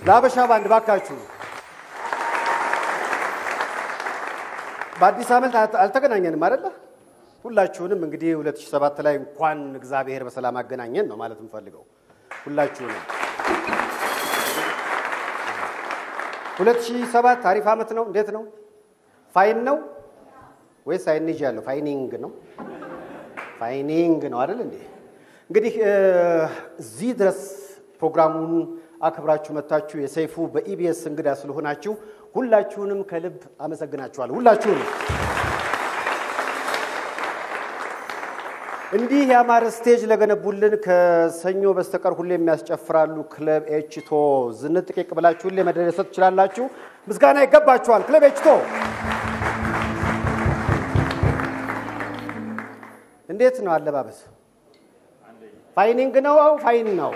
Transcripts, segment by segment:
ለሀበሻ ባንድ ባካችሁ። በአዲስ ዓመት አልተገናኘንም አይደለ? ሁላችሁንም እንግዲህ 2007 ላይ እንኳን እግዚአብሔር በሰላም አገናኘን ነው ማለት የምፈልገው። ሁላችሁንም 2007 አሪፍ ዓመት ነው። እንዴት ነው? Fine ነው ወይስ አይንጅ ያለው? Fining ነው። Fining ነው አይደል እንዴ? እንግዲህ እዚህ ድረስ ፕሮግራሙን አክብራችሁ መጥታችሁ የሰይፉ በኢቢኤስ እንግዳ ስለሆናችሁ ሁላችሁንም ከልብ አመሰግናችኋለሁ። ሁላችሁንም እንዲህ ያማረ stage ለገነቡልን ከሰኞ በስተቀር ሁሌ የሚያስጨፍራሉ ክለብ ኤችቶ ዝንጥ ጥቂቅ ብላችሁ ሁሌ መደሰት ትችላላችሁ። ምስጋና ይገባችኋል ክለብ ኤችቶ። እንዴት ነው አለባበስ? Fining ነው? Fine ነው።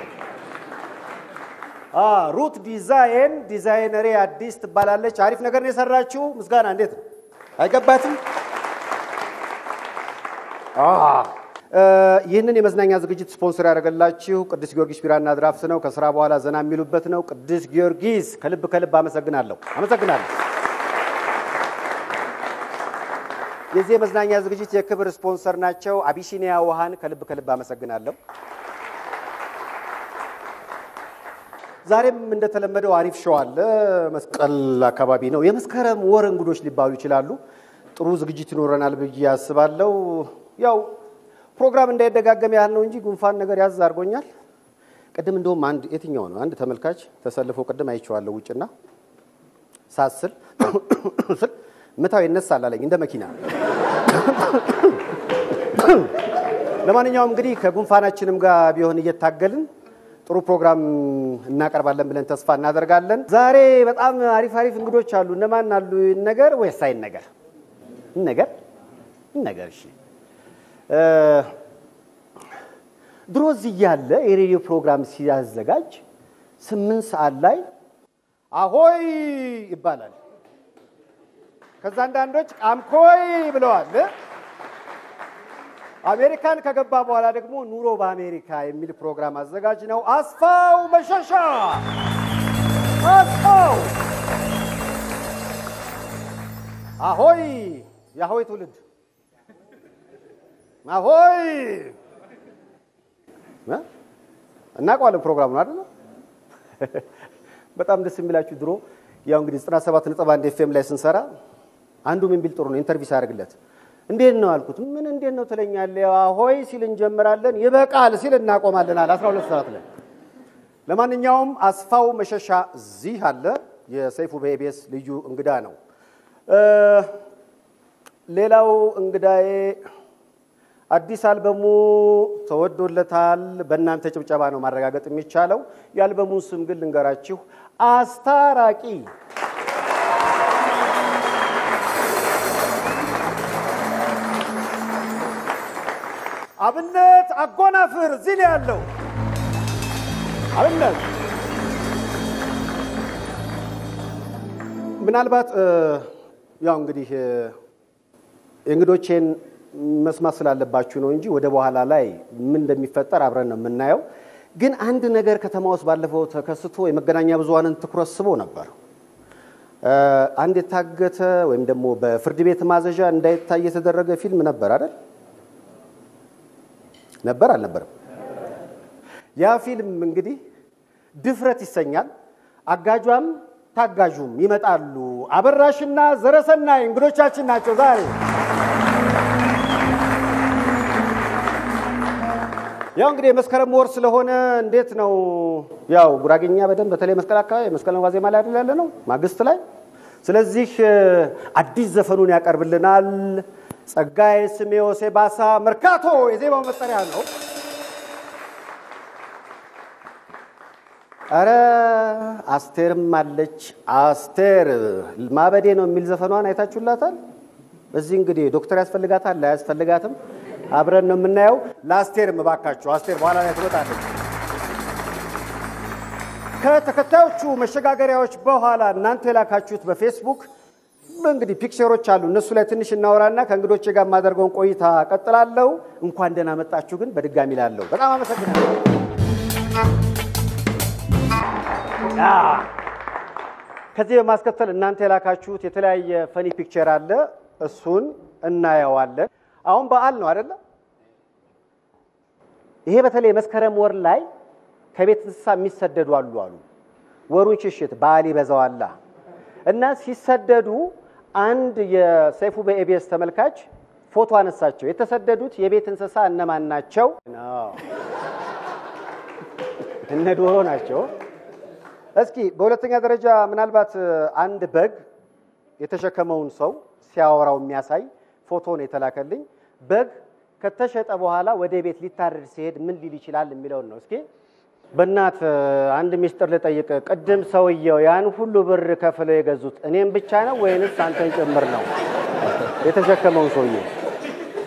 ሩት ዲዛይን ዲዛይነሬ አዲስ ትባላለች። አሪፍ ነገር ነው የሰራችው። ምስጋና እንዴት ነው? አይገባትም? ይህንን የመዝናኛ ዝግጅት ስፖንሰር ያደረገላችሁ ቅዱስ ጊዮርጊስ ቢራና ድራፍት ነው። ከስራ በኋላ ዘና የሚሉበት ነው። ቅዱስ ጊዮርጊስ ከልብ ከልብ አመሰግናለሁ። አመሰግናለሁ። የዚህ የመዝናኛ ዝግጅት የክብር ስፖንሰር ናቸው። አቢሲኒያ ውሃን ከልብ ከልብ አመሰግናለሁ። ዛሬም እንደተለመደው አሪፍ show አለ። መስቀል አካባቢ ነው። የመስከረም ወር እንግዶች ሊባሉ ይችላሉ። ጥሩ ዝግጅት ይኖረናል ብዬ አስባለሁ። ያው ፕሮግራም እንዳይደጋገም ያህል ነው እንጂ ጉንፋን ነገር ያዝ አድርጎኛል። ቅድም እንደውም አንድ የትኛው ነው አንድ ተመልካች ተሰልፎ ቅድም አይቼዋለሁ ውጭና ሳስል ስል ምታው ይነሳል አለኝ እንደ መኪና። ለማንኛውም እንግዲህ ከጉንፋናችንም ጋር ቢሆን እየታገልን ጥሩ ፕሮግራም እናቀርባለን ብለን ተስፋ እናደርጋለን። ዛሬ በጣም አሪፍ አሪፍ እንግዶች አሉ። እነማን አሉ? ነገር ወይስ አይነገር? ነገር ነገር። እሺ፣ ድሮ እዚህ ያለ የሬዲዮ ፕሮግራም ሲያዘጋጅ 8 ሰዓት ላይ አሆይ ይባላል። ከዛ አንዳንዶች ቃምኮይ ብለዋል። አሜሪካን ከገባ በኋላ ደግሞ ኑሮ በአሜሪካ የሚል ፕሮግራም አዘጋጅ ነው አስፋው መሸሻ። አስፋው አሆይ፣ የአሆይ ትውልድ አሆይ እናውቀዋለን ፕሮግራሙን አይደል? በጣም ደስ የሚላችሁ ድሮ ያው እንግዲህ 97.1 ኤፍኤም ላይ ስንሰራ አንዱ ምን ቢል ጥሩ ነው interview ሳደርግለት እንዴት ነው አልኩት። ምን እንዴት ነው ትለኛለህ? አሆይ ሲል እንጀምራለን፣ ይበቃል ሲል እናቆማለን አለ 12 ሰዓት ላይ። ለማንኛውም አስፋው መሸሻ እዚህ አለ። የሰይፉ በኢቢኤስ ልዩ እንግዳ ነው። ሌላው እንግዳዬ አዲስ አልበሙ ተወዶለታል። በእናንተ ጭብጨባ ነው ማረጋገጥ የሚቻለው። የአልበሙን ስም ግን ልንገራችሁ፣ አስታራቂ። አብነት አጎናፍር እዚህ ላይ ያለው አብነት። ምናልባት ያው እንግዲህ እንግዶቼን መስማት ስላለባችሁ ነው እንጂ ወደ በኋላ ላይ ምን እንደሚፈጠር አብረን ነው የምናየው። ግን አንድ ነገር ከተማ ውስጥ ባለፈው ተከስቶ የመገናኛ ብዙሃንን ትኩረት ስቦ ነበር። አንድ የታገተ ወይም ደግሞ በፍርድ ቤት ማዘዣ እንዳይታይ የተደረገ ፊልም ነበር አይደል? ነበር አልነበረም? ያ ፊልም እንግዲህ ድፍረት ይሰኛል። አጋጇም ታጋዡም ይመጣሉ። አበራሽና ዘረሰናይ እንግዶቻችን ናቸው ዛሬ። ያው እንግዲህ የመስከረም ወር ስለሆነ እንዴት ነው ያው ጉራጌኛ በደንብ በተለይ መስቀል አካባቢ መስቀል ዋዜማ ላይ አይደል ያለ ነው ማግስት ላይ። ስለዚህ አዲስ ዘፈኑን ያቀርብልናል ጸጋዬ ስሜው ሴባሳ መርካቶ የዜማው መጠሪያ ነው። አረ አስቴርም አለች። አስቴር ማበዴ ነው የሚል ዘፈኗን አይታችሁላታል? እዚህ እንግዲህ ዶክተር ያስፈልጋታል አያስፈልጋትም አብረን ነው የምናየው። ለአስቴርም እባካችሁ አስቴር በኋላ ላይ ትወጣለች። ከተከታዮቹ መሸጋገሪያዎች በኋላ እናንተ የላካችሁት በፌስቡክ እንግዲህ picture ኦች አሉ። እነሱ ላይ ትንሽ እናወራና ከእንግዶቼ ጋር የማደርገውን ቆይታ ቀጥላለሁ። እንኳን ደህና መጣችሁ ግን በድጋሚ እላለሁ። በጣም አመሰግናለሁ። ከዚህ በማስከተል እናንተ የላካችሁት የተለያየ funny picture አለ፣ እሱን እናየዋለን። አሁን በዓል ነው አይደለ? ይሄ በተለይ መስከረም ወር ላይ ከቤት እንስሳ የሚሰደዱ አሉ አሉ። ወሩን ሽሽት በዓል ይበዛዋላ እና ሲሰደዱ አንድ የሰይፉ በኤቢኤስ ተመልካች ፎቶ አነሳቸው። የተሰደዱት የቤት እንስሳ እነማን ናቸው? እነ ዶሮ ናቸው። እስኪ በሁለተኛ ደረጃ ምናልባት አንድ በግ የተሸከመውን ሰው ሲያወራው የሚያሳይ ፎቶ ነው የተላከልኝ። በግ ከተሸጠ በኋላ ወደ ቤት ሊታረድ ሲሄድ ምን ሊል ይችላል የሚለውን ነው። እስኪ በእናት አንድ ሚስጥር ልጠይቅ። ቅድም ሰውየው ያን ሁሉ ብር ከፍለው የገዙት እኔም ብቻ ነው ወይንስ አንተን ጭምር ነው የተሸከመውን ሰውዬ?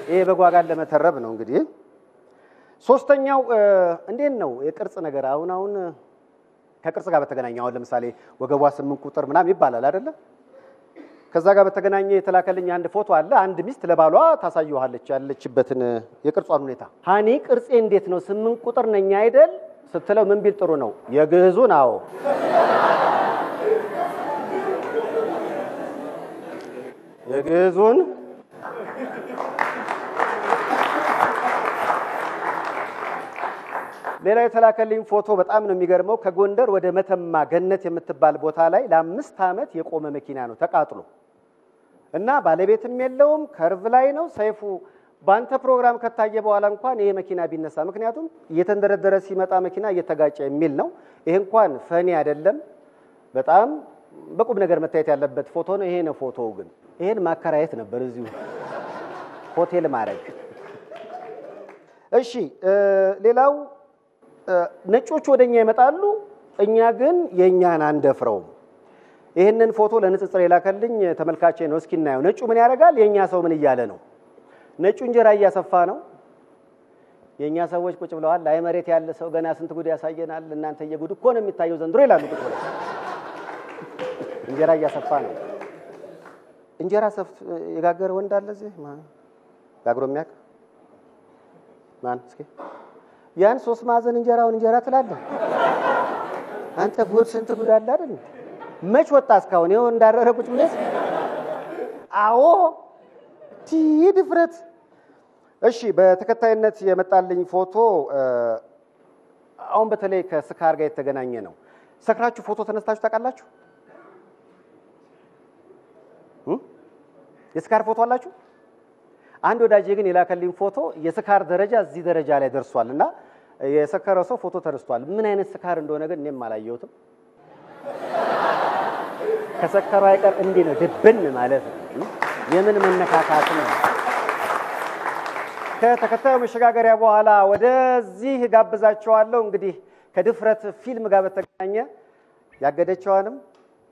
ይሄ በግ ዋጋን ለመተረብ ነው እንግዲህ። ሶስተኛው እንዴት ነው የቅርጽ ነገር? አሁን አሁን ከቅርጽ ጋር በተገናኘ አሁን ለምሳሌ ወገቧ 8 ቁጥር ምናምን ይባላል አይደለ? ከዛ ጋር በተገናኘ የተላከልኝ አንድ ፎቶ አለ። አንድ ሚስት ለባሏ ታሳየዋለች ያለችበትን የቅርጿን ሁኔታ። Honey ቅርጼ እንዴት ነው 8 ቁጥር ነኝ አይደል ስትለው ምን ቢል ጥሩ ነው? የግዕዙን አዎ፣ የግዕዙን። ሌላ የተላከልኝ ፎቶ በጣም ነው የሚገርመው። ከጎንደር ወደ መተማ ገነት የምትባል ቦታ ላይ ለ5 ዓመት የቆመ መኪና ነው ተቃጥሎ እና ባለቤትም የለውም፣ curve ላይ ነው። ሰይፉ በአንተ ፕሮግራም ከታየ በኋላ እንኳን ይሄ መኪና ቢነሳ፣ ምክንያቱም እየተንደረደረ ሲመጣ መኪና እየተጋጨ የሚል ነው። ይሄ እንኳን funny አይደለም፣ በጣም በቁም ነገር መታየት ያለበት ፎቶ ነው። ይሄ ነው ፎቶው። ግን ይሄን ማከራየት ነበር እዚሁ ሆቴል ማድረግ። እሺ ሌላው ነጮቹ ወደኛ ይመጣሉ፣ እኛ ግን የኛን አንደፍረውም። ይህንን ፎቶ ለንጽጽር የላከልኝ ተመልካቼ ነው። እስኪ እናየው። ነጩ ምን ያደርጋል? የኛ ሰው ምን እያለ ነው? ነጩ እንጀራ እያሰፋ ነው። የኛ ሰዎች ቁጭ ብለዋል። ላይ መሬት ያለ ሰው ገና ስንት ጉድ ያሳየናል። እናንተ የጉድ እኮ ነው የሚታየው ዘንድሮ ይላሉ። ቁጭ ብለው እንጀራ እያሰፋ ነው። እንጀራ ሰፍት የጋገረ ወንድ አለ እዚህ? ማን ጋግሮ የሚያውቅ ማን? እስኪ ያን 3 ማዕዘን እንጀራውን እንጀራ ትላለህ አንተ። ጉድ ስንት ጉድ አለ አይደል? መች ወጣ እስካሁን ይኸው እንዳረረ ቁጭ ብለህ። አዎ ድፍረት። እሺ በተከታይነት የመጣልኝ ፎቶ አሁን በተለይ ከስካር ጋር የተገናኘ ነው። ሰክራችሁ ፎቶ ተነስታችሁ ታውቃላችሁ? የስካር ፎቶ አላችሁ? አንድ ወዳጄ ግን የላከልኝ ፎቶ የስካር ደረጃ እዚህ ደረጃ ላይ ደርሷል እና የሰከረው ሰው ፎቶ ተነስቷል። ምን አይነት ስካር እንደሆነ ግን እኔም አላየሁትም። ከሰከረው አይቀር እንዲህ ነው ድብን ማለት ነው። የምን መነካካት ነው? ከተከታዩ መሸጋገሪያ በኋላ ወደዚህ ጋብዛቸዋለሁ። እንግዲህ ከድፍረት ፊልም ጋር በተገናኘ ያገደችዋንም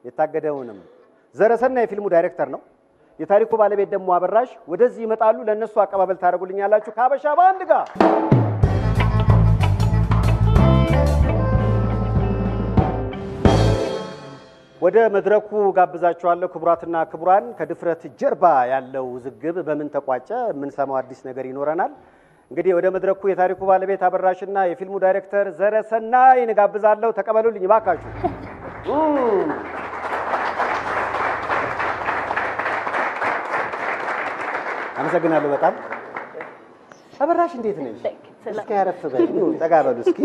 የታገደውንም ዘረሰናይ የፊልሙ ዳይሬክተር ነው። የታሪኩ ባለቤት ደግሞ አበራሽ ወደዚህ ይመጣሉ። ለነሱ አቀባበል ታደርጉልኛላችሁ ከሀበሻ ባንድ ጋር። ወደ መድረኩ ጋብዛችኋለሁ። ክቡራትና ክቡራን፣ ከድፍረት ጀርባ ያለው ውዝግብ በምን ተቋጨ? የምንሰማው አዲስ ነገር ይኖረናል። እንግዲህ ወደ መድረኩ የታሪኩ ባለቤት አበራሽና የፊልሙ ዳይሬክተር ዘረሰናይን ጋብዛለሁ። ተቀበሉልኝ እባካችሁ። አመሰግናለሁ በጣም። አበራሽ እንዴት ነሽ? እስኪ አረፍ በሉ፣ ጠጋ በሉ እስኪ።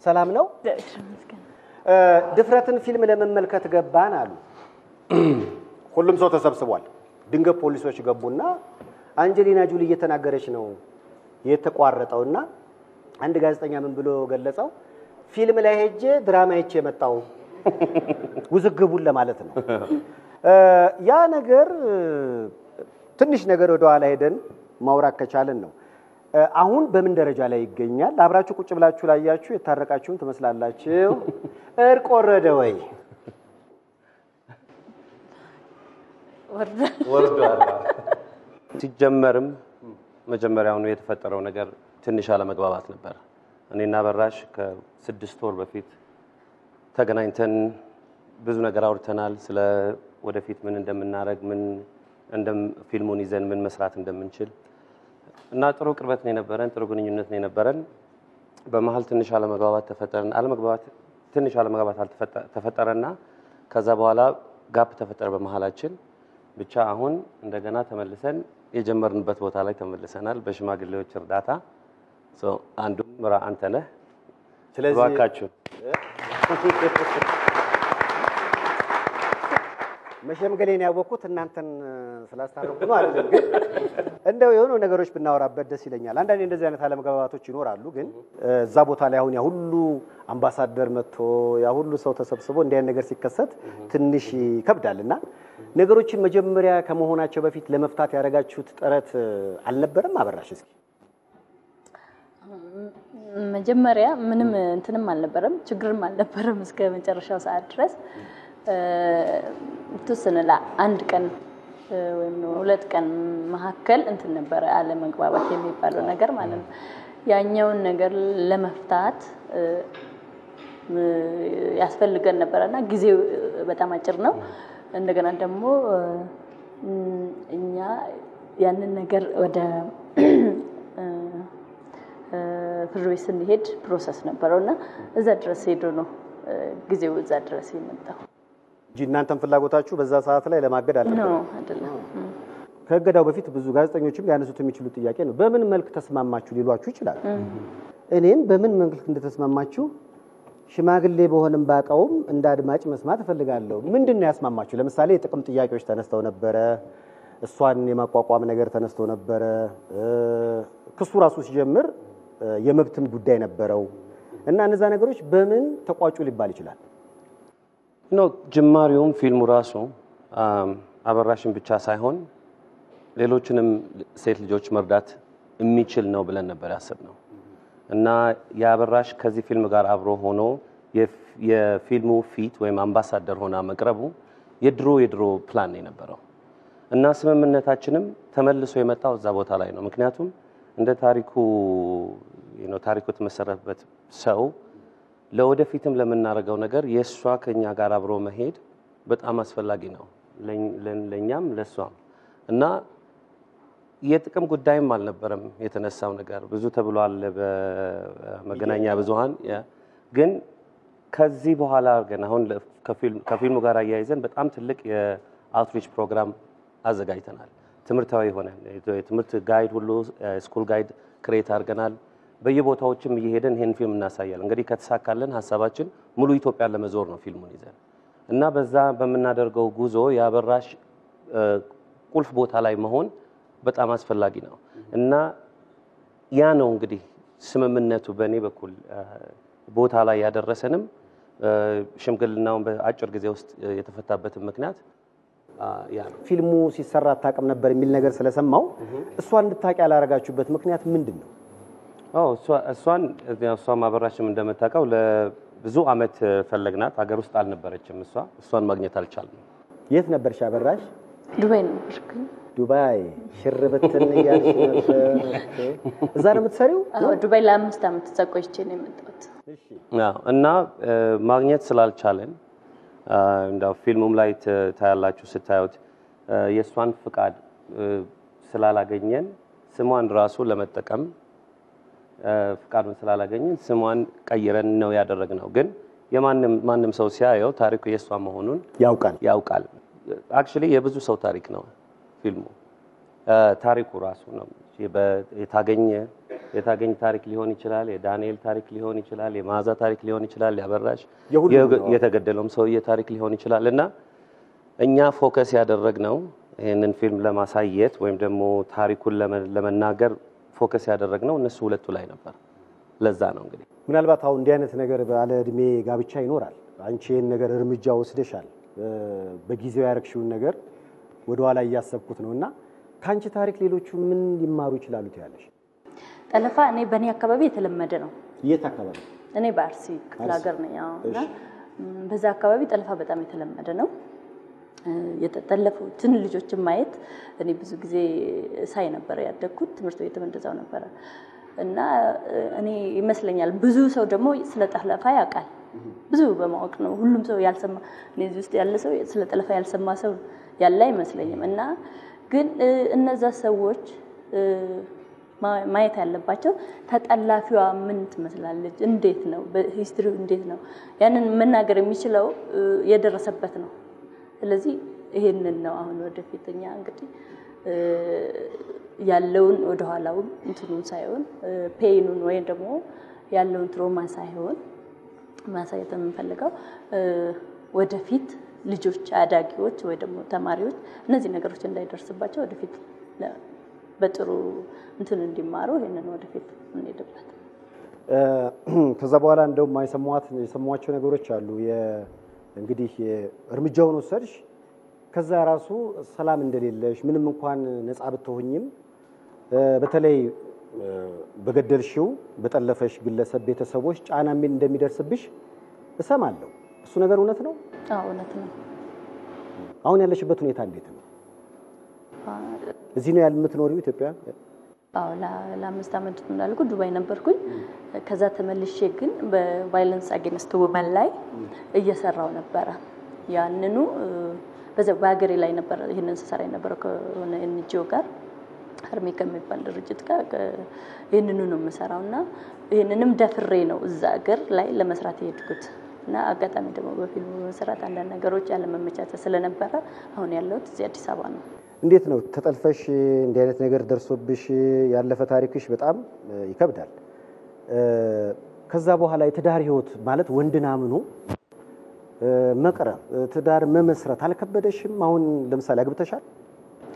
ሰላም ነው? ድፍረትን ፊልም ለመመልከት ገባን አሉ። ሁሉም ሰው ተሰብስቧል። ድንገት ፖሊሶች ገቡና አንጀሊና ጁሊ እየተናገረች ነው የተቋረጠውና አንድ ጋዜጠኛ ምን ብሎ ገለጸው? ፊልም ላይ ሄጄ ድራማ አይቼ የመጣው ውዝግቡን ለማለት ነው። ያ ነገር ትንሽ ነገር ወደ ኋላ ሄደን ማውራት ከቻለን ነው። አሁን በምን ደረጃ ላይ ይገኛል? አብራችሁ ቁጭ ብላችሁ ላያችሁ የታረቃችሁን ትመስላላችሁ። እርቅ ወረደ ወይ? ወርዷል። ሲጀመርም መጀመሪያውኑ የተፈጠረው ነገር ትንሽ አለመግባባት ነበር። እኔና አበራሽ ከ6 ወር በፊት ተገናኝተን ብዙ ነገር አውርተናል። ስለ ወደፊት ምን እንደምናደርግ፣ ምን ፊልሙን ይዘን ምን መስራት እንደምንችል እና ጥሩ ቅርበት ነው የነበረን፣ ጥሩ ግንኙነት ነው የነበረን። በመሀል ትንሽ አለመግባባት ተፈጠረን። አለመግባባት ትንሽ አለመግባባት ተፈጠረና ከዛ በኋላ gap ተፈጠረ በመሀላችን። ብቻ አሁን እንደገና ተመልሰን የጀመርንበት ቦታ ላይ ተመልሰናል በሽማግሌዎች እርዳታ። So አንዱም ምራ አንተ ነህ። ስለዚህ እባካችሁ መሸምገሌን ያወቅኩት እናንተን ስላስታረቁ ነው አይደለም። ግን እንደው የሆኑ ነገሮች ብናወራበት ደስ ይለኛል። አንዳንዴ እንደዚህ አይነት አለመግባባቶች ይኖራሉ። ግን እዛ ቦታ ላይ አሁን ያ ሁሉ አምባሳደር መጥቶ ያ ሁሉ ሰው ተሰብስቦ እንዲህ አይነት ነገር ሲከሰት ትንሽ ይከብዳል እና ነገሮችን መጀመሪያ ከመሆናቸው በፊት ለመፍታት ያደረጋችሁት ጥረት አልነበረም? አበራሽ እስኪ። መጀመሪያ ምንም እንትንም አልነበረም፣ ችግርም አልነበረም እስከ መጨረሻው ሰዓት ድረስ። የተወሰነ ለአንድ ቀን ወይም 2 ቀን መካከል እንትን ነበረ፣ አለመግባባት የሚባለው ነገር ማለት ነው። ያኛውን ነገር ለመፍታት ያስፈልገን ነበረና ጊዜው በጣም አጭር ነው። እንደገና ደግሞ እኛ ያንን ነገር ወደ ፍርድ ቤት ስንሄድ process ነበረውና እዛ ድረስ ሄዶ ነው ጊዜው እዛ ድረስ የመጣው እንጂ እናንተም ፍላጎታችሁ በዛ ሰዓት ላይ ለማገድ አልነበረም። ነው አይደለም። ከእገዳው በፊት ብዙ ጋዜጠኞችም ሊያነሱት የሚችሉት ጥያቄ ነው። በምን መልክ ተስማማችሁ ሊሏችሁ ይችላል። እኔም በምን መልክ እንደተስማማችሁ ሽማግሌ በሆንም ባቀውም እንደ አድማጭ መስማት እፈልጋለሁ። ምንድን ነው ያስማማችሁ? ለምሳሌ የጥቅም ጥያቄዎች ተነስተው ነበረ። እሷን የማቋቋም ነገር ተነስቶ ነበረ። ክሱ ራሱ ሲጀምር የመብትም ጉዳይ ነበረው እና እነዛ ነገሮች በምን ተቋጩ ሊባል ይችላል? No፣ ጅማሬውም ፊልሙ ራሱ አበራሽን ብቻ ሳይሆን ሌሎችንም ሴት ልጆች መርዳት የሚችል ነው ብለን ነበር ያሰብነው እና የአበራሽ ከዚህ ፊልም ጋር አብሮ ሆኖ የፊልሙ ፊት ወይም አምባሳደር ሆና መቅረቡ የድሮ የድሮ ፕላን ነው የነበረው እና ስምምነታችንም ተመልሶ የመጣው እዛ ቦታ ላይ ነው። ምክንያቱም እንደ ታሪኩ ታሪኩ የተመሰረተበት ሰው ለወደፊትም ለምናደርገው ነገር የእሷ ከኛ ጋር አብሮ መሄድ በጣም አስፈላጊ ነው ለኛም ለሷም። እና የጥቅም ጉዳይም አልነበረም የተነሳው ነገር፣ ብዙ ተብሏል በመገናኛ ብዙሃን። ግን ከዚህ በኋላ ግን አሁን ከፊልሙ ጋር አያይዘን በጣም ትልቅ የ outreach ፕሮግራም አዘጋጅተናል። ትምህርታዊ የሆነ የትምህርት guide ሁሉ school guide create አድርገናል። በየቦታዎችም እየሄደን ይሄን ፊልም እናሳያለን። እንግዲህ ከተሳካልን ሀሳባችን ሙሉ ኢትዮጵያን ለመዞር ነው ፊልሙን ይዘን እና በዛ በምናደርገው ጉዞ የአበራሽ ቁልፍ ቦታ ላይ መሆን በጣም አስፈላጊ ነው እና ያ ነው እንግዲህ ስምምነቱ በእኔ በኩል ቦታ ላይ ያደረሰንም ሽምግልናውን በአጭር ጊዜ ውስጥ የተፈታበትን ምክንያት ያ ነው። ፊልሙ ሲሰራ አታውቅም ነበር የሚል ነገር ስለሰማው እሷን እንድታውቅ ያላረጋችሁበት ምክንያት ምንድን ነው? አዎ፣ እሷን እሷም አበራሽም እንደምታውቀው ለብዙ አመት ፈለግናት። ሀገር ውስጥ አልነበረችም። እሷን ማግኘት አልቻልንም። የት ነበርሽ አበራሽ? ዱባይ ነበርኩኝ። ዱባይ ሽር ብትን እያልሽ ነበር። እዛ ነው የምትሰሪው? አዎ፣ ዱባይ ለ5 አመት እዛ ቆይቼ ነው የመጣሁት። እና ማግኘት ስላልቻለን እንዳው ፊልሙም ላይ ታያላችሁ ስታዩት የእሷን ፍቃድ ስላላገኘን ስሟን ራሱ ለመጠቀም ፍቃዱን ስላላገኘን ስሟን ቀይረን ነው ያደረግነው። ግን የማንም ማንም ሰው ሲያየው ታሪኩ የእሷ መሆኑን ያውቃል። Actually የብዙ ሰው ታሪክ ነው ፊልሙ። ታሪኩ ራሱ ነው የታገኝ ታሪክ ሊሆን ይችላል፣ የዳንኤል ታሪክ ሊሆን ይችላል፣ የመዓዛ ታሪክ ሊሆን ይችላል፣ ያበራሽ የተገደለውም ሰውዬ ታሪክ ሊሆን ይችላል። እና እኛ focus ያደረግነው ይሄንን ፊልም ለማሳየት ወይም ደግሞ ታሪኩን ለመናገር focus ያደረግነው እነሱ ሁለቱ ላይ ነበር። ለዛ ነው እንግዲህ ምናልባት አሁን እንዲህ አይነት ነገር ባለ እድሜ ጋብቻ ይኖራል። አንቺ ይሄን ነገር እርምጃ ወስደሻል። በጊዜው ያረግሽውን ነገር ወደ ኋላ እያሰብኩት ነውና ካንቺ ታሪክ ሌሎቹ ምን ሊማሩ ይችላሉ ትያለሽ? ጠለፋ እኔ በእኔ አካባቢ የተለመደ ነው። የት አካባቢ? እኔ በአርሲ ክፍለ ሀገር ነኝ። እና በዛ አካባቢ ጠለፋ በጣም የተለመደ ነው። የተጠለፉትን ልጆችን ማየት እኔ ብዙ ጊዜ ሳይ ነበር ያደግኩት። ትምህርት ቤትም እንደዛው ነበረ። እና እኔ ይመስለኛል ብዙ ሰው ደግሞ ስለ ጠለፋ ያውቃል። ብዙ በማወቅ ነው ሁሉም ሰው ያልሰማ፣ እኔ እዚህ ውስጥ ያለ ሰው ስለ ጠለፋ ያልሰማ ሰው ያለ አይመስለኝም። እና ግን እነዛ ሰዎች ማየት ያለባቸው ተጠላፊዋ ምን ትመስላለች፣ እንዴት ነው በ history ው እንዴት ነው፣ ያንን መናገር የሚችለው የደረሰበት ነው። ስለዚህ ይሄንን ነው አሁን ወደፊት እኛ እንግዲህ ያለውን ወደኋላው እንትኑን ሳይሆን pain ኑን ወይም ደግሞ ያለውን trauma ሳይሆን ማሳየት የምንፈልገው ወደፊት ልጆች፣ አዳጊዎች ወይ ደግሞ ተማሪዎች እነዚህ ነገሮች እንዳይደርስባቸው ወደፊት በጥሩ እንትን እንዲማሩ ይሄንን ወደፊት እንሄድበት። ከዛ በኋላ እንደውም የሰሟቸው ነገሮች አሉ። እንግዲህ እርምጃውን ወሰድሽ፣ ከዛ ራሱ ሰላም እንደሌለሽ ምንም እንኳን ነፃ ብትሆኝም በተለይ በገደልሽው በጠለፈሽ ግለሰብ ቤተሰቦች ጫና እንደሚደርስብሽ እሰማለሁ። እሱ ነገር እውነት ነው? አዎ እውነት ነው። አሁን ያለሽበት ሁኔታ እንዴት ነው? እዚህ ነው የምትኖሪው ኢትዮጵያ? አዎ ለ5 ዓመት እንዳልኩ ዱባይ ነበርኩኝ። ከዛ ተመልሼ ግን በ violence against women ላይ እየሰራው ነበረ። ያንኑ በዛ በሀገሬ ላይ ነበር ይሄንን ስሰራ የነበረው ከሆነ NGO ጋር አርሚ ከሚባል ድርጅት ጋር ይሄንኑ ነው የምሰራውና ይሄንንም ደፍሬ ነው እዛ ሀገር ላይ ለመስራት የሄድኩት። እና አጋጣሚ ደግሞ በፊልሙ መሰራት አንዳንድ ነገሮች ያለመመቻቸት ስለነበረ አሁን ያለሁት እዚህ አዲስ አበባ ነው። እንዴት ነው ተጠልፈሽ እንዲህ አይነት ነገር ደርሶብሽ ያለፈ ታሪክሽ በጣም ይከብዳል። ከዛ በኋላ የትዳር ህይወት ማለት ወንድን አምኖ መቅረብ ትዳር መመስረት አልከበደሽም? አሁን ለምሳሌ አግብተሻል?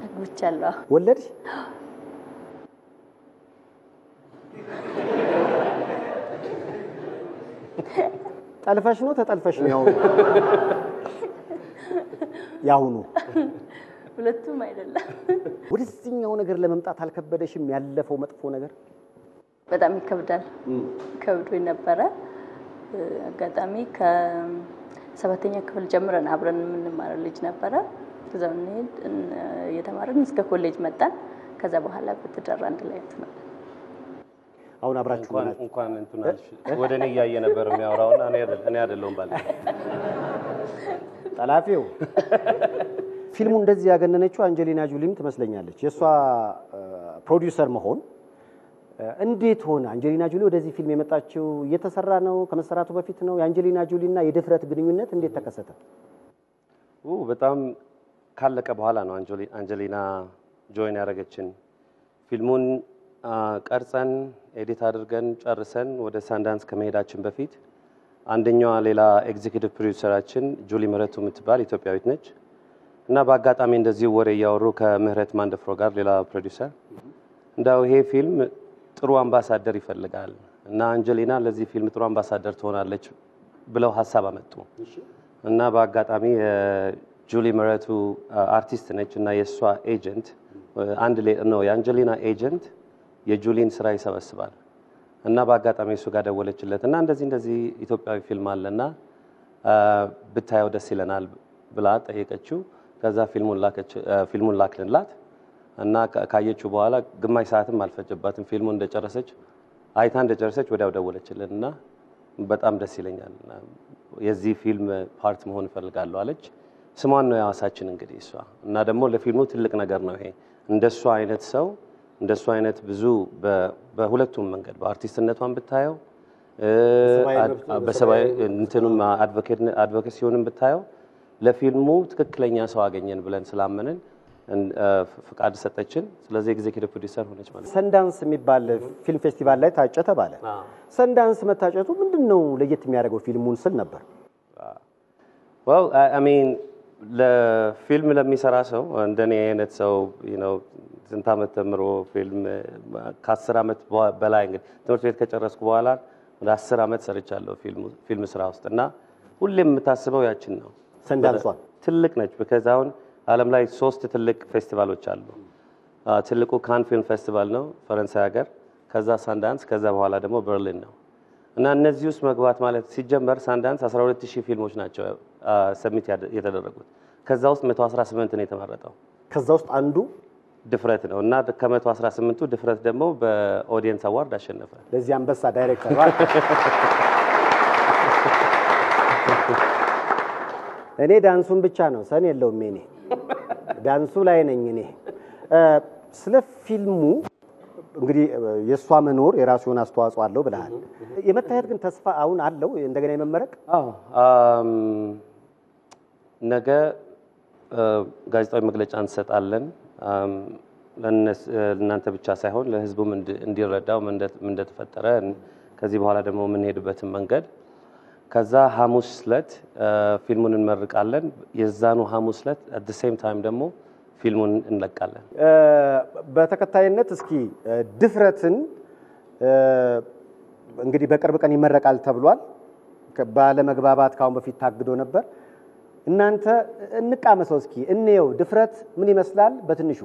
አግብቻለሁ። ወለድሽ? ጠልፈሽ ነው ተጠልፈሽ ነው? ያሁኑ ሁለቱም አይደለም። ወደዚህኛው ነገር ለመምጣት አልከበደሽም? ያለፈው መጥፎ ነገር በጣም ይከብዳል። ከብዶኝ ነበረ። አጋጣሚ ከ7ኛ ክፍል ጀምረን አብረን የምንማር ልጅ ነበረ። ከዛው እንሄድ እየተማርን እስከ ኮሌጅ መጣን። ከዛ በኋላ በትዳር አንድ ላይ እንትን አሁን አብራችሁ ናችሁ? እንኳን እንትን አልሽ። ወደ እኔ እያየ ነበር የሚያወራውና እኔ አይደለሁም ባለ ጠላፊው። ፊልሙ እንደዚህ ያገነነችው አንጀሊና ጆሊም ትመስለኛለች። የሷ ፕሮዲውሰር መሆን እንዴት ሆነ? አንጀሊና ጆሊ ወደዚህ ፊልም የመጣችው እየተሰራ ነው ከመሰራቱ በፊት ነው? የአንጀሊና ጆሊና የድፍረት ግንኙነት እንዴት ተከሰተ? በጣም ካለቀ በኋላ ነው አንጀሊና join ያደረገችን። ፊልሙን ቀርጸን edit አድርገን ጨርሰን ወደ ሳንዳንስ ከመሄዳችን በፊት አንደኛዋ ሌላ executive producer ኣችን ጁሊ ምህረቱ የምትባል ኢትዮጵያዊት ነች። እና በአጋጣሚ እንደዚህ ወሬ እያወሩ ከምህረት ማንደፍሮ ጋር ሌላ ፕሮዲውሰር እንዳው ይሄ ፊልም ጥሩ አምባሳደር ይፈልጋል እና አንጀሊና ለዚህ ፊልም ጥሩ አምባሳደር ትሆናለች ብለው ሐሳብ አመጡ። እና በአጋጣሚ ጁሊ ምህረቱ አርቲስት ነች እና የሷ agent አንድ ነው የአንጀሊና agent የጁሊን ስራ ይሰበስባል። እና በአጋጣሚ እሱ ጋር ደወለችለት እና እንደዚህ እንደዚህ ኢትዮጵያዊ ፊልም አለና ብታየው ደስ ይለናል ብላ ጠየቀችው። ከዛ ፊልሙን ላክንላት እና ካየችው በኋላ ግማሽ ሰዓትም አልፈጀባትም። ፊልሙን እንደጨረሰች አይታ እንደጨረሰች ወዲያው ደወለችልን እና በጣም ደስ ይለኛል የዚህ ፊልም part መሆን እፈልጋለሁ አለች። ስሟን ነው ያዋሳችን እንግዲህ እሷ። እና ደግሞ ለፊልሙ ትልቅ ነገር ነው ይሄ። እንደሷ አይነት ሰው እንደሷ አይነት ብዙ በሁለቱም መንገድ በአርቲስትነቷን ብታየው በሰብአዊ እንትኑም advocacy ውንም ብታየው ለፊልሙ ትክክለኛ ሰው አገኘን ብለን ስላመንን ፍቃድ ሰጠችን። ስለዚህ executive producer ሆነች ማለት ነው። ሰንዳንስ የሚባል ፊልም ፌስቲቫል ላይ ታጨ ተባለ። ሰንዳንስ መታጨቱ ምንድነው ለየት የሚያደርገው ፊልሙን ስል ነበር። Well, I mean ለፊልም ለሚሰራ ሰው እንደኔ አይነት ሰው you know ስንት ዓመት ተምሮ ፊልም ከ10 ዓመት በላይ እንግዲህ ትምህርት ቤት ከጨረስኩ በኋላ ወደ 10 ዓመት ሰርቻለሁ ፊልም ስራ ውስጥ እና ሁሌም የምታስበው ያችን ነው። ሰንዳንሷን ትልቅ ነች። because አሁን ዓለም ላይ 3 ትልቅ ፌስቲቫሎች አሉ። ትልቁ ካን ፊልም ፌስቲቫል ነው ፈረንሳይ ሀገር፣ ከዛ ሳንዳንስ፣ ከዛ በኋላ ደግሞ በርሊን ነው። እና እነዚህ ውስጥ መግባት ማለት ሲጀመር ሳንዳንስ 12000 ፊልሞች ናቸው submit የተደረጉት። ከዛ ውስጥ 118 ነው የተመረጠው። ከዛ ውስጥ አንዱ ድፍረት ነው እና ከ118ቱ ድፍረት ደግሞ በ audience award አሸነፈ። ለዚህ አንበሳ ዳይሬክተር እኔ ዳንሱን ብቻ ነው ሰን የለውም እኔ ዳንሱ ላይ ነኝ እኔ። ስለ ፊልሙ እንግዲህ የእሷ መኖር የራሱ የሆነ አስተዋጽኦ አለው ብለሃል። የመታየት ግን ተስፋ አሁን አለው እንደገና የመመረቅ? አዎ፣ ነገ ጋዜጣዊ መግለጫ እንሰጣለን። ለእናንተ ብቻ ሳይሆን ለሕዝቡም እንዲረዳው ምን እንደተፈጠረ፣ ከዚህ በኋላ ደግሞ የምንሄድበትን መንገድ። ከዛ ሐሙስ ዕለት ፊልሙን እንመርቃለን። የዛኑ ሐሙስ ዕለት at the same time ደግሞ ፊልሙን እንለቃለን። በተከታይነት እስኪ ድፍረትን እንግዲህ በቅርብ ቀን ይመረቃል ተብሏል። ባለመግባባት ከአሁን በፊት ታግዶ ነበር። እናንተ እንቃመሰው እስኪ እንየው፣ ድፍረት ምን ይመስላል በትንሹ።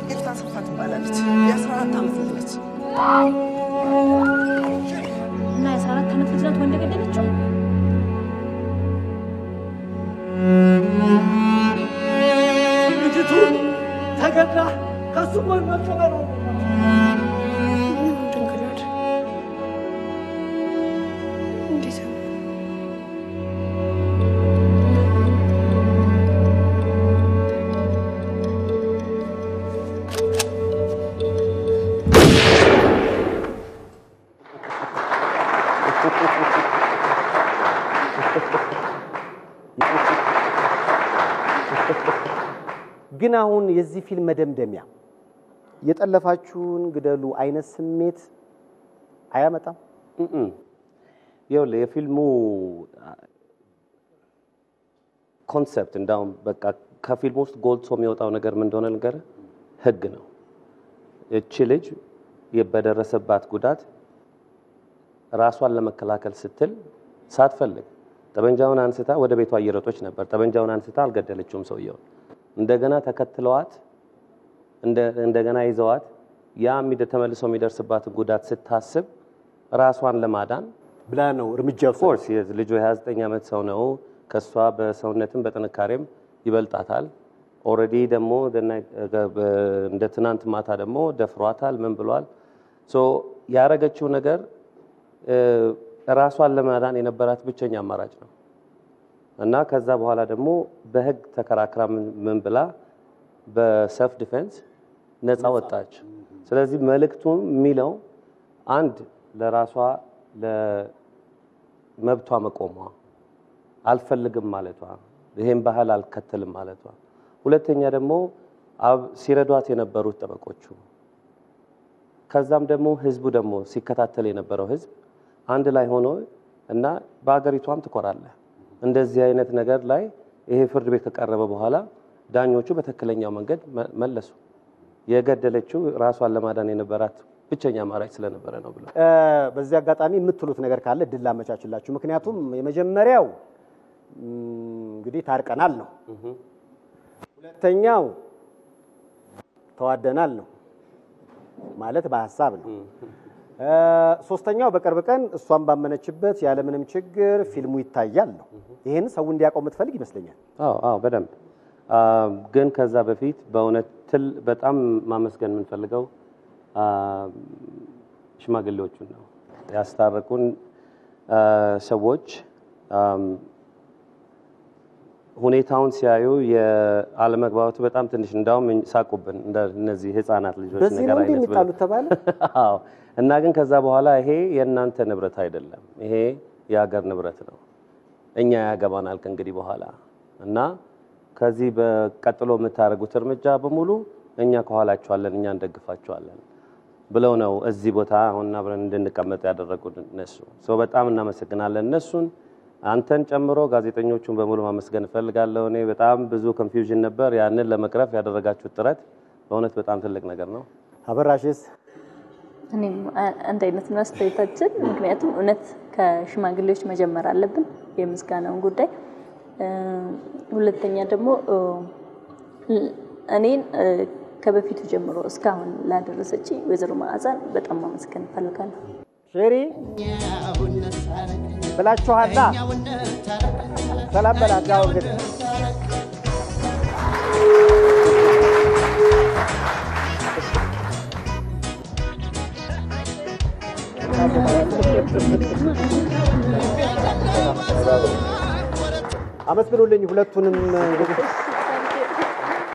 ኤፍታ ሰፋ ትባላለች። የ14 ዓመት ልጅ ነች። እና የ14 ዓመት ልጅ ናት ወንድ የገደለችው? ልጅቱ ተገድላ ከሱ ጎን መቀበሩ ድንግል እንዴት ነው? ግን አሁን የዚህ ፊልም መደምደሚያ የጠለፋችሁን ግደሉ አይነት ስሜት አያመጣም? ይኸውልህ፣ የፊልሙ concept እንዳውም በቃ ከፊልሙ ውስጥ ጎልቶ የሚወጣው ነገር ምን እንደሆነ ልንገርህ፣ ህግ ነው። እቺ ልጅ በደረሰባት ጉዳት ራሷን ለመከላከል ስትል ሳትፈልግ ጠመንጃውን አንስታ ወደ ቤቷ እየሮጠች ነበር። ጠመንጃውን አንስታ አልገደለችውም ሰውየውን። እንደገና ተከትለዋት እንደገና ይዘዋት ያ ተመልሶ የሚደርስባትን ጉዳት ስታስብ ራሷን ለማዳን ብላ ነው እርምጃ of course ልጁ የ29 ዓመት ሰው ነው። ከሷ በሰውነትም በጥንካሬም ይበልጣታል። Already ደግሞ እንደ ትናንት ማታ ደግሞ ደፍሯታል። ምን ብሏል? So ያረገችው ነገር ራሷን ለማዳን የነበራት ብቸኛ አማራጭ ነው እና ከዛ በኋላ ደግሞ በህግ ተከራክራ ምን ብላ በ self defense ነፃ ወጣች። ስለዚህ መልእክቱ የሚለው አንድ ለራሷ ለመብቷ መቆሟ፣ አልፈልግም ማለቷ፣ ይሄን ባህል አልከተልም ማለቷ። ሁለተኛ ደግሞ ሲረዷት የነበሩት ጠበቆቹ፣ ከዛም ደግሞ ህዝቡ ደግሞ ሲከታተል የነበረው ህዝብ አንድ ላይ ሆኖ እና በሀገሪቷም ትኮራለህ። እንደዚህ አይነት ነገር ላይ ይሄ ፍርድ ቤት ከቀረበ በኋላ ዳኞቹ በትክክለኛው መንገድ መለሱ። የገደለችው ራሷን ለማዳን የነበራት ብቸኛ አማራጭ ስለነበረ ነው ብለው። በዚህ አጋጣሚ የምትሉት ነገር ካለ እድል ላመቻችላችሁ። ምክንያቱም የመጀመሪያው እንግዲህ ታርቀናል ነው። ሁለተኛው ተዋደናል ነው፣ ማለት በሀሳብ ነው። ሶስተኛው በቅርብ ቀን እሷን ባመነችበት ያለምንም ችግር ፊልሙ ይታያል ነው። ይሄን ሰው እንዲያውቀው የምትፈልግ ይመስለኛል። አዎ፣ በደንብ። ግን ከዛ በፊት በእውነት በጣም ማመስገን የምንፈልገው ሽማግሌዎቹን ነው። ያስታረቁን ሰዎች ሁኔታውን ሲያዩ የአለመግባባቱ በጣም ትንሽ፣ እንዳውም ሳቁብን፣ እነዚህ ህፃናት ልጆች በዚህ ነገር ነው እንዴ አይነት ብለው። የሚጣሉት ተባለ። አዎ፣ እና ግን ከዛ በኋላ ይሄ የእናንተ ንብረት አይደለም፣ ይሄ የሀገር ንብረት ነው፣ እኛ ያገባናል ከእንግዲህ በኋላ እና ከዚህ በቀጥሎ የምታደርጉት እርምጃ በሙሉ እኛ ከኋላችኋለን፣ እኛ እንደግፋችኋለን ብለው ነው እዚህ ቦታ አሁን አብረን እንድንቀመጥ ያደረጉት እነሱ። So በጣም እናመሰግናለን እነሱን፣ አንተን ጨምሮ ጋዜጠኞቹን በሙሉ ማመስገን እፈልጋለሁ። እኔ በጣም ብዙ confusion ነበር። ያንን ለመቅረፍ ያደረጋችሁት ጥረት በእውነት በጣም ትልቅ ነገር ነው። አበራሽስ? እኔም አንድ አይነት ነው አስተያየታችን። ምክንያቱም እውነት ከሽማግሌዎች መጀመር አለብን የምስጋናውን ጉዳይ። ሁለተኛ ደግሞ እኔን ከበፊቱ ጀምሮ እስካሁን ላደረሰችኝ ወይዘሮ መዓዛን በጣም ማመስገን እፈልጋለሁ። ሼሪ ብላችኋላ። ሰላም በላት። ያው እንግዲህ አመስግኑልኝ ሁለቱንም እንግዲህ።